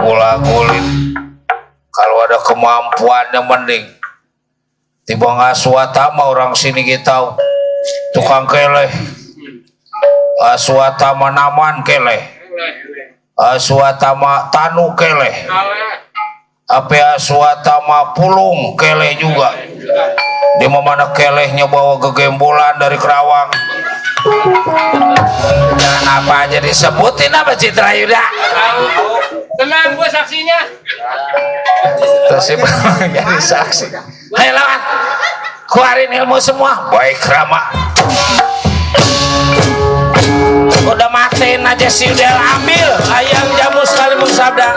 gula-gulit. Kalau ada kemampuannya mending tiba ngaswatama orang sini kita tukang keleh. Aswatama naman keleh. Aswatama tanu keleh. Apa aswatama pulung keleh juga. Di mana kelehnya bawa gegembolan dari Kerawang. Jangan apa aja disebutin apa Citra Yuda. Tenang gue saksinya. Terus jadi saksi. Ayo lawan. Keluarin ilmu semua. Baik Rama. Udah matiin aja si Udel, ambil ayam jamu sekali bersabda.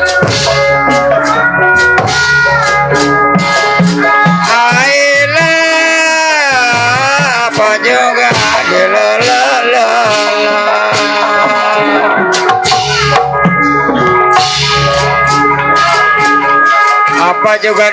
Ailah apa juga apa juga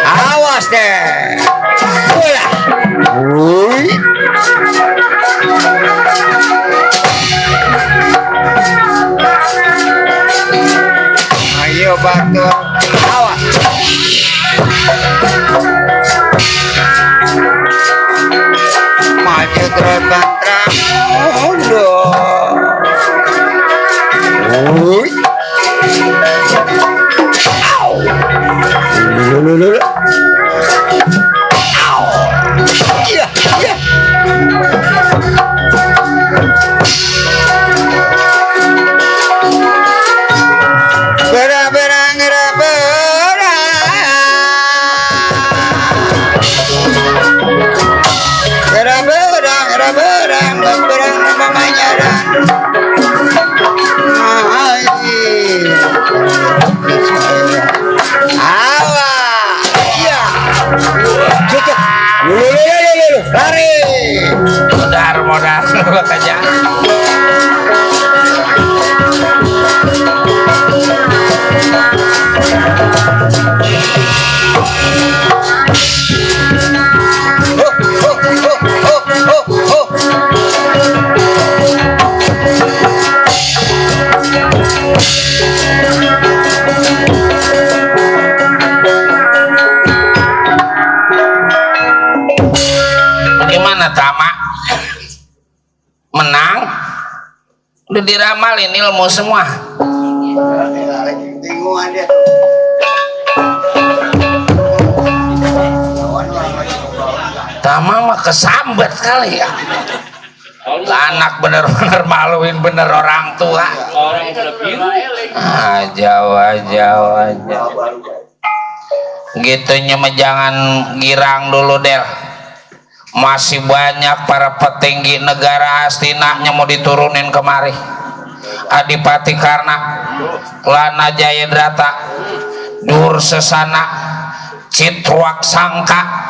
awas deh. Ayo batu, awas. Maju terus bantrang. Iya, iya. Berang-berang. Lari. Modar aja. Gimana Tama? Menang? Udah diramalin ilmu semua. Tama mah kesambet kali ya. Anak bener-bener maluin bener orang tua. Jawa. Gitunya mah jangan girang dulu Del. Masih banyak para petinggi negara Hastinanya mau diturunin kemari. Adipati Karna, Lana Jayadrata, Dursesana, Citruak Sangka,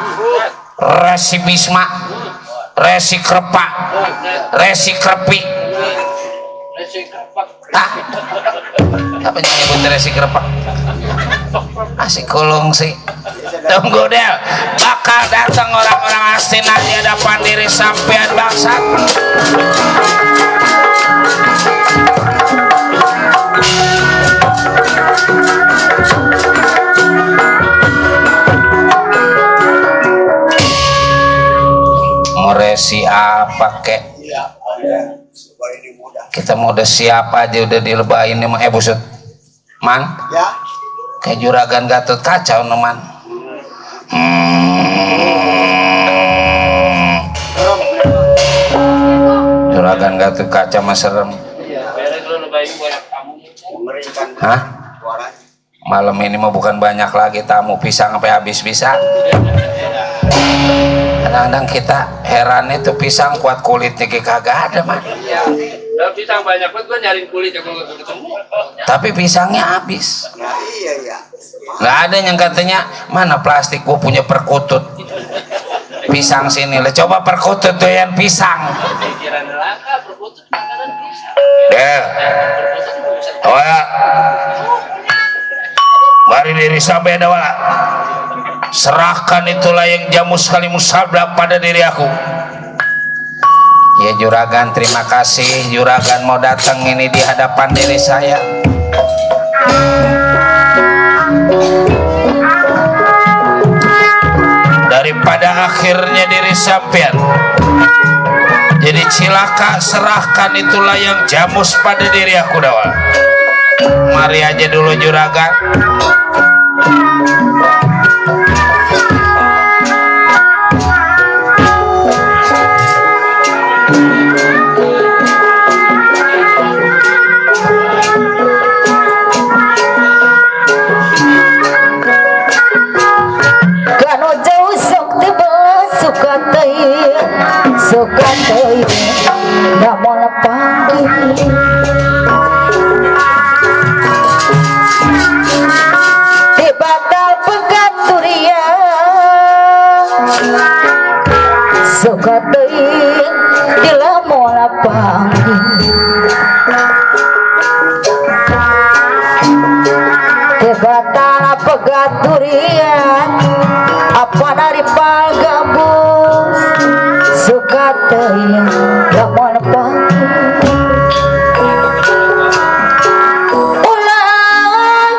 Resi Bisma, Resi Krepa, Resi Krepi. Apa nyebut Resi Krepa? Asik kulung sih. Tunggu Del, bakal datang orang-orang Hastina di hadapan diri sampean bangsa. Mau resi apa kek? Kita mau udah siapa aja udah dilebahin nih mah busut. Man? Ya. Kayak juragan Gatot Kaca man. Juragan Gatot Kaca mah serem. Hah? Malam ini mah bukan banyak lagi tamu, pisang sampai habis bisa. Kadang-kadang kita heran itu pisang kuat kulitnya kagak ada mah. Dalam pisang banyak banget, gue nyariin kulitnya kalau nggak ketemu. Tapi pisangnya habis. Ya, iya. Nggak ada yang katanya mana plastik, gua punya perkutut pisang sini lah, coba perkutut tuh yang pisang. Pikiran neraka, perkutut makanan pisang. Ya, oh ya, mari diri sampai ada wala. Serahkan itulah yang jamu sekali musabda pada diri aku. Ya juragan, terima kasih juragan mau datang ini di hadapan diri saya. Daripada akhirnya diri sampean jadi cilaka, serahkan itulah yang jamus pada diri aku dawa. Mari aja dulu juragan. Suka teuing namun panggil di batal pegaturia suka teuing di lamun panggil di batal pegaturia apa dari pagabus suka teuing lamun panggil ulah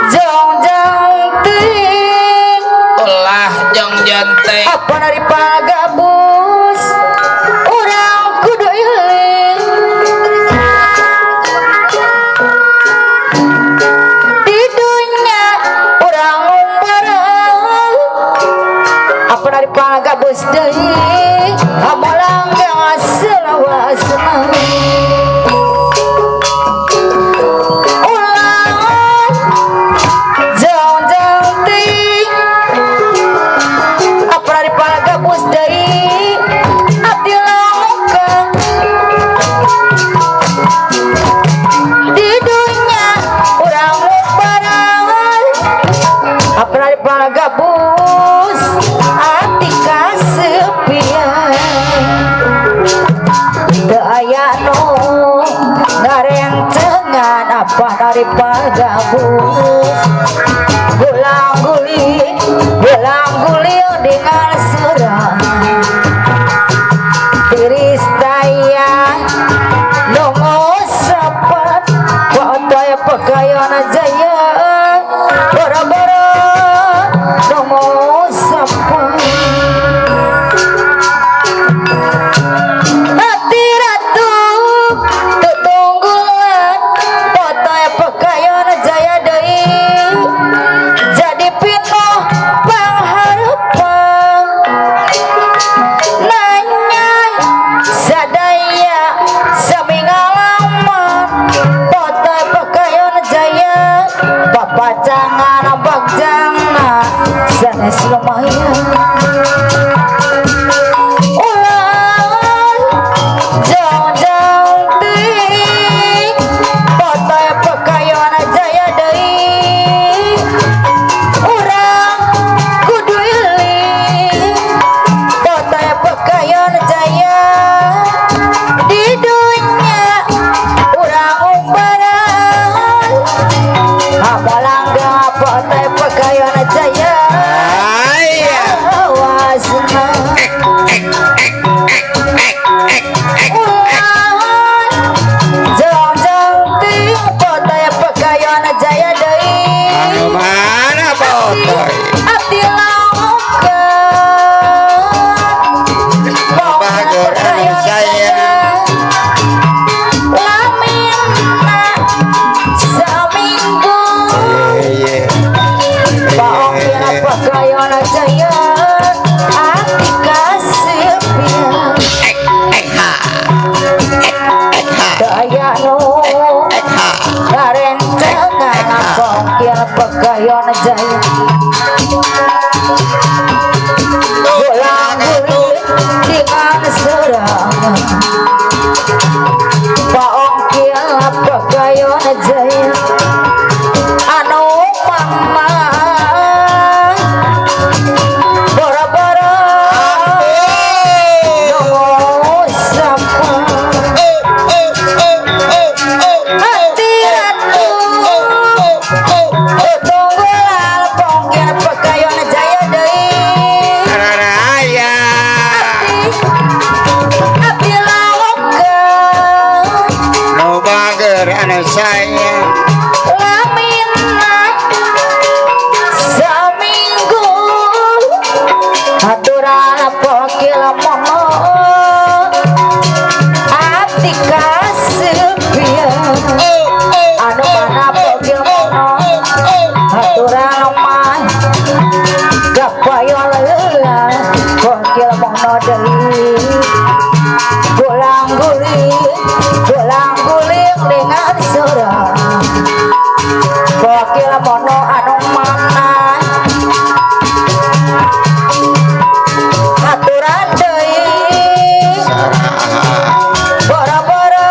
jongjang teuing Ulah jong janteng apa dari pagabus urang kudu iling di dunya urang bareng apa dari pagabus deui amalang gak selawasna ulang jongjang teuing apa dari pagabus deui abdi lamukeun di dunya urang bareng apa dari pagabus ati kasepian teu aya nu ngarencengan apa dari pagabus gulang-guling dengan serangan tiris tayang nunggu sepet fotoy pegayana jaya boro-boro nunggu sepet hati ratu tutunggulan fotoy pegayana jaya deui jadi pinoh pangharepan nanya sadaya sami ngalaman fotoy pegayana jaya papacangan bagjana sanes lumayan ulang jongjang teuing fotoy pegayana jaya deui urang kudu iling fotoy pegayana jaya di dunya urang umbaran amalangga fotoy pegayana jaya awasna ulang jongjang teuing fotoy pegayana jaya deui mana fotoy abdi lamukeun pegayana jaya laminna saminggu paongna pegayana jaya ati kasepian daya nu ngarencengan paongna pegayana jaya gulang-guling dengan serangan kasepian anu mana bogil mono aturan omah gapayo leula bogil mono deui gulang guling dengan surah bogil mono anu mana aturan deui boro-boro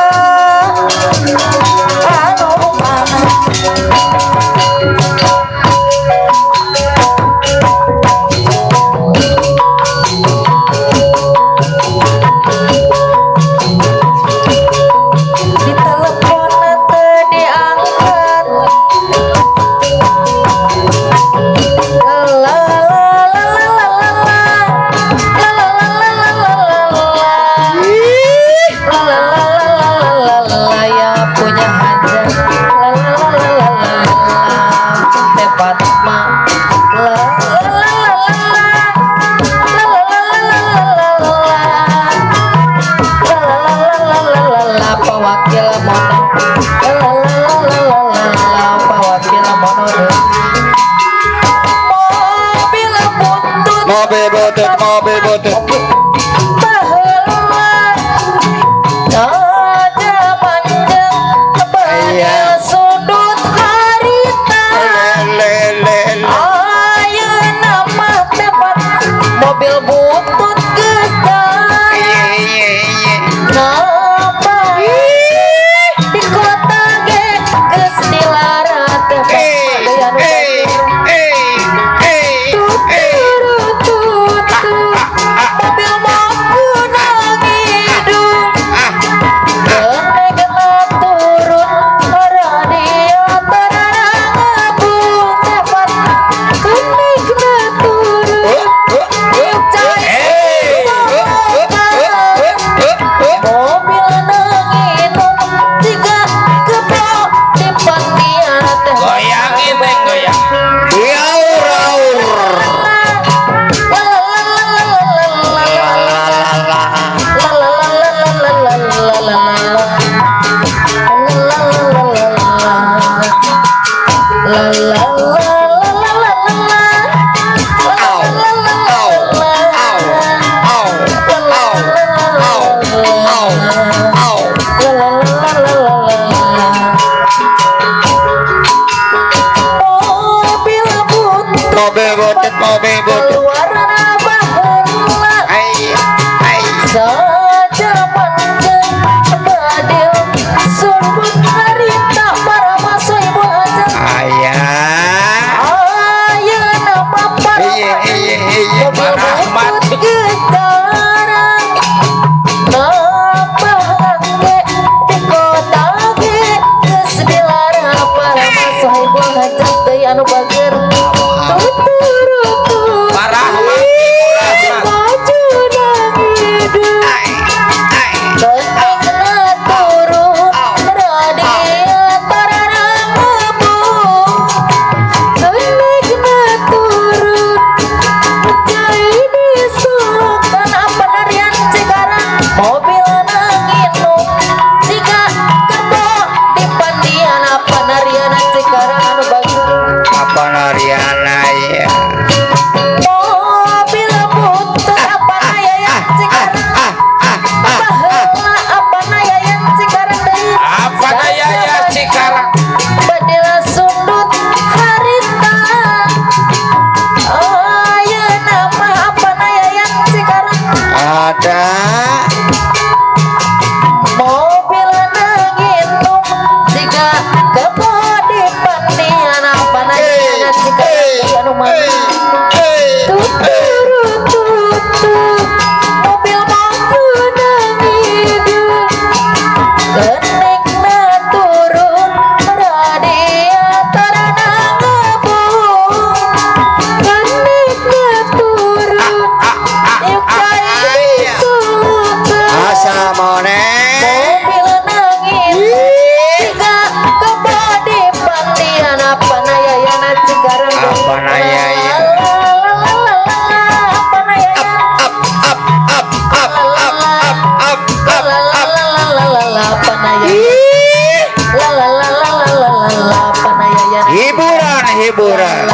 hiburan.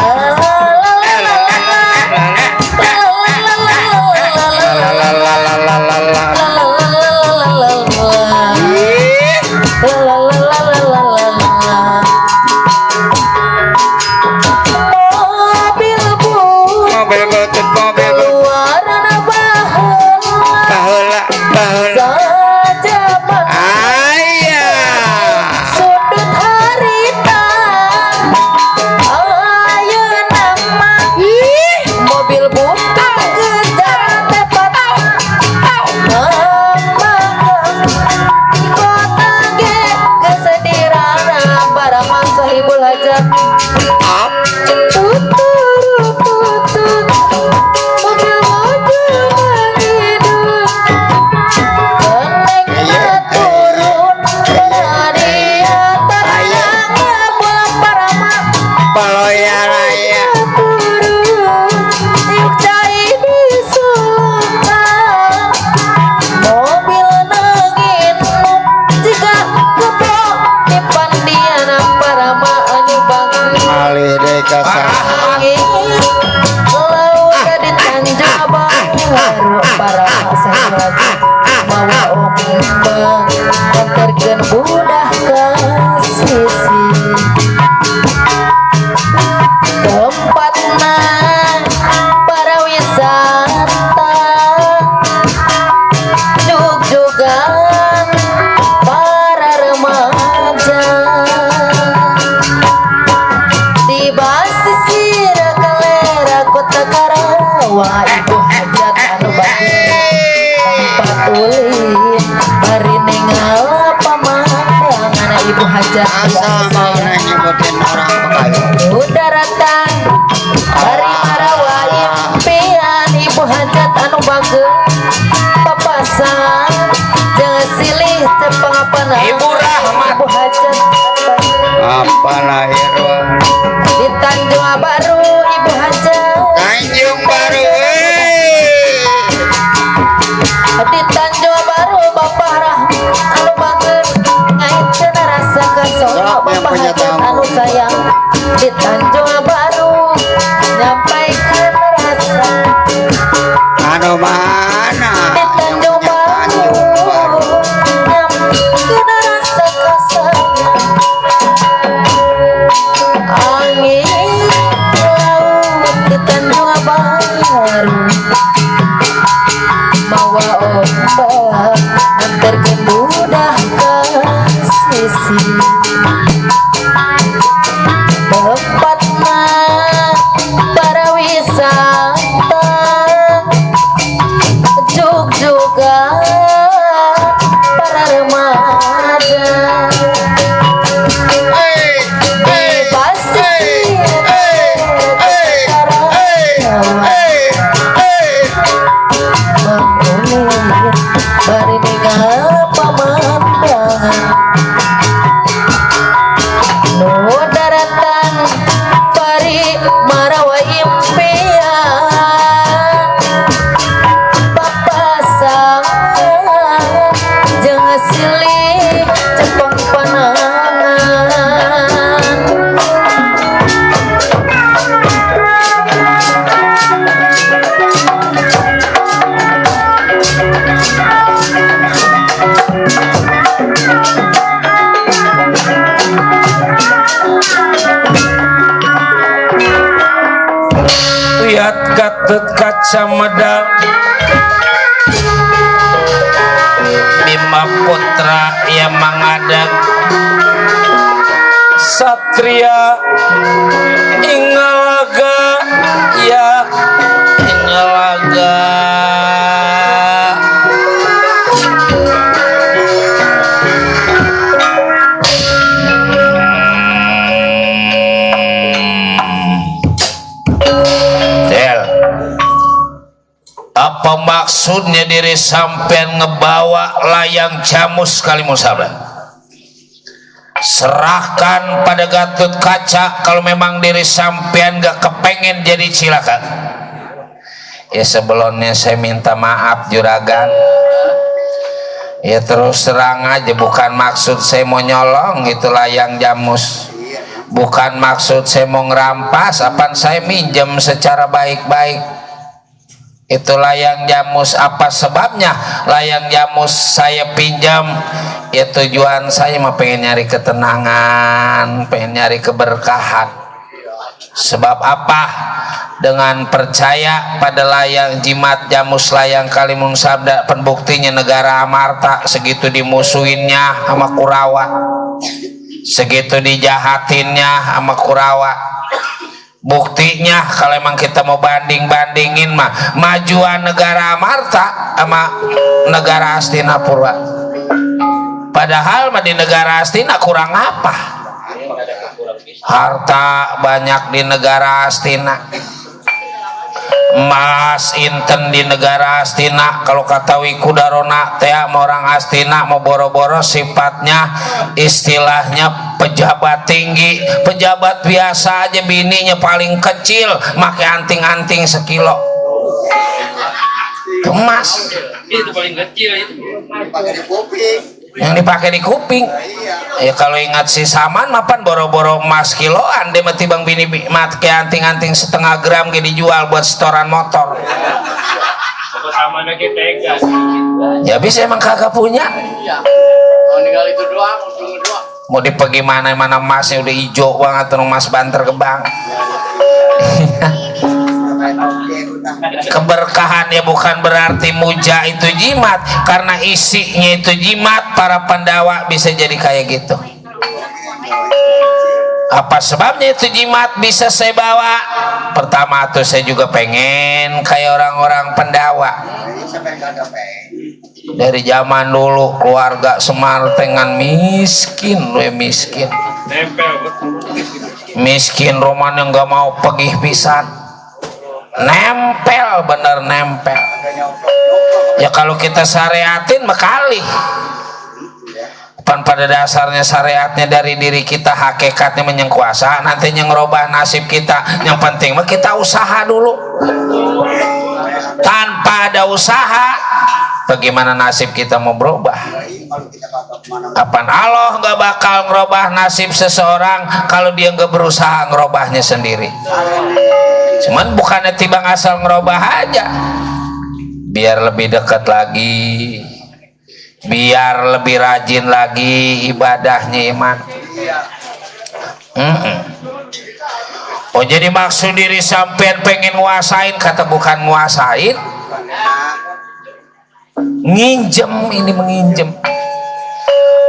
Mobil butut mobil baheula aya sudut harita ayeuna mah mobil butut kejar tepat di kota ge kesedirana para mangsa hibul hajat mobil mobil hidup kenek turun dari atas bulan parama paloya raya turun dicai di sultan mobil nangin jika keblok di pandiana parama anu bangga alih deui ka sana laut di Tanjung Baru para saya lagi mawa ombang antarkeun budak ka sisi tempatna para wisata jug-jugan para remaja di basisir kalera kota Karawa ibu hajat anu bakir tempat ulin bari ningala pamandangan ibu hajat asal mau nyebutin orang pekayu udaratan bari marawa impian ibu hajat anu bakir papasan jangan silih cepang Ibu Rahmat. ibu hajat apa lahir di Tanjung Baru ibu hajat Tanjung Baru di Tanjung Baru Bapak Rahmat anu bageun ngaitkeun rasa kasona Sok, yang Bapak punya hajat tamu. anu sayang di Tanjung Baru nyampaikeun rasa anu mana di Tanjung Baru nyampaikeun rasa kasana angin laut di Tanjung Baru mawa ombak antarkeun budak ka sisi tempatna para wisata jug-jugan para remaja di basisir mengulir bari ninggal pamandangan nu daratan bari marawa impian papasangan jeung silih cepeng panangan lihat Gatot Kaca Medal Bima Putra yang mengadang Satria Ingalaga ya Ingalaga apa maksudnya diri sampean ngebawa layang jamus kali musabah? Serahkan pada Gatot Kaca kalau memang diri sampean gak kepengen jadi cilaka. Ya sebelumnya saya minta maaf juragan. Ya terus terang aja bukan maksud saya mau nyolong itu layang jamus. Bukan maksud saya mau ngerampas, apaan saya minjem secara baik-baik. Itu layang jamus, apa sebabnya layang jamus saya pinjam? Ya tujuan saya mah pengen nyari ketenangan, pengen nyari keberkahan. Sebab apa? Dengan percaya pada layang jimat jamus layang Kalimun Sabda, pembuktinya negara Amarta segitu dimusuhinnya sama Kurawa, segitu dijahatinnya sama Kurawa. Buktinya kalau emang kita mau bandingin mah majuan negara Amarta sama negara Hastinapura. Padahal mah di negara Hastina kurang apa? Harta banyak di negara Hastina, emas inten di negara Hastina. Kalau kata Wikudarona teh mau orang Hastina mau boro-boro sifatnya istilahnya pejabat tinggi, pejabat biasa aja bininya paling kecil make anting-anting sekilo emas Itu paling kecil itu. yang dipakai di kuping. Ya kalau ingat si Saman mapan boro-boro emas kiloan dia mati bang bini make anting-anting setengah gram gini dijual buat setoran motor. Apa sama lagi tega. Ya bisa emang kagak punya. Kalau tinggal itu doang, cuma doang. Mau dipergi mana emasnya udah hijau banget tuh emas Banter Gebang. Keberkahan ya bukan berarti muja itu jimat, karena isinya itu jimat. Para Pandawa bisa jadi kayak gitu. Apa sebabnya itu jimat bisa saya bawa? Pertama tuh saya juga pengen kayak orang-orang Pandawa. Dari zaman dulu keluarga Semar dengan miskin, miskin. Miskin roman yang gak mau pegih pisan. Nempel, bener nempel. Ya kalau kita syariatin bekali. Pada dasarnya syariatnya dari diri kita, hakikatnya menyengkuasa, nantinya ngerubah nasib kita. Yang penting mah kita usaha dulu. Tanpa ada usaha, bagaimana nasib kita mau berubah? Apaan Allah nggak bakal ngerubah nasib seseorang kalau dia nggak berusaha ngerubahnya sendiri. Cuman bukannya tibang asal ngerubah aja, biar lebih dekat lagi, biar lebih rajin lagi ibadahnya iman. Oh jadi maksud diri sampean pengen nguasain, kata bukan nguasain, nginjem, ini menginjem.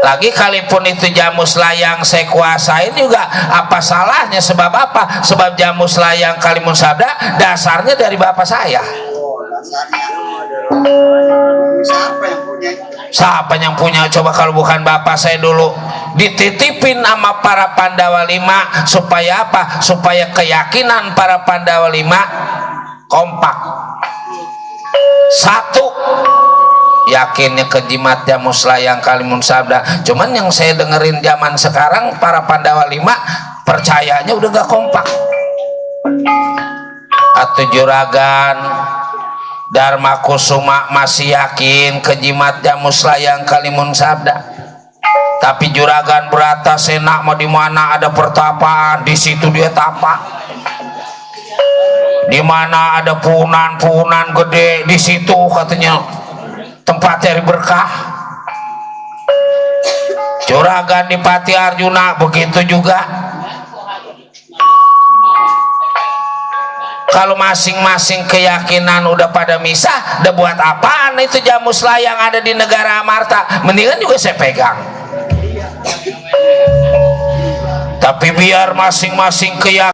Lagi kalipun itu jamus layang saya kuasain juga apa salahnya? Sebab apa? Sebab jamus layang Kalimun Sabda dasarnya dari bapak saya. Siapa yang punya? Coba kalau bukan bapak saya dulu dititipin sama para Pandawa 5 supaya apa? Supaya keyakinan para Pandawa 5 kompak. Satu, yakinnya ke jimat jamus layang Kalimun Sabda. Cuman yang saya dengerin zaman sekarang para Pandawa 5 percayanya udah gak kompak. Atau Juragan Dharma Kusuma masih yakin ke jimat jamus layang Kalimun Sabda. Tapi Juragan Brata Sena mau di mana ada pertapaan, di situ dia tapak. Di mana ada punan-punan gede, di situ katanya tempat cari berkah. Juragan di Pati Arjuna begitu juga. Kalau masing-masing keyakinan udah pada misah, udah buat apaan itu jamus layang ada di negara Amarta? Mendingan juga saya pegang. Tapi biar masing-masing keyakinan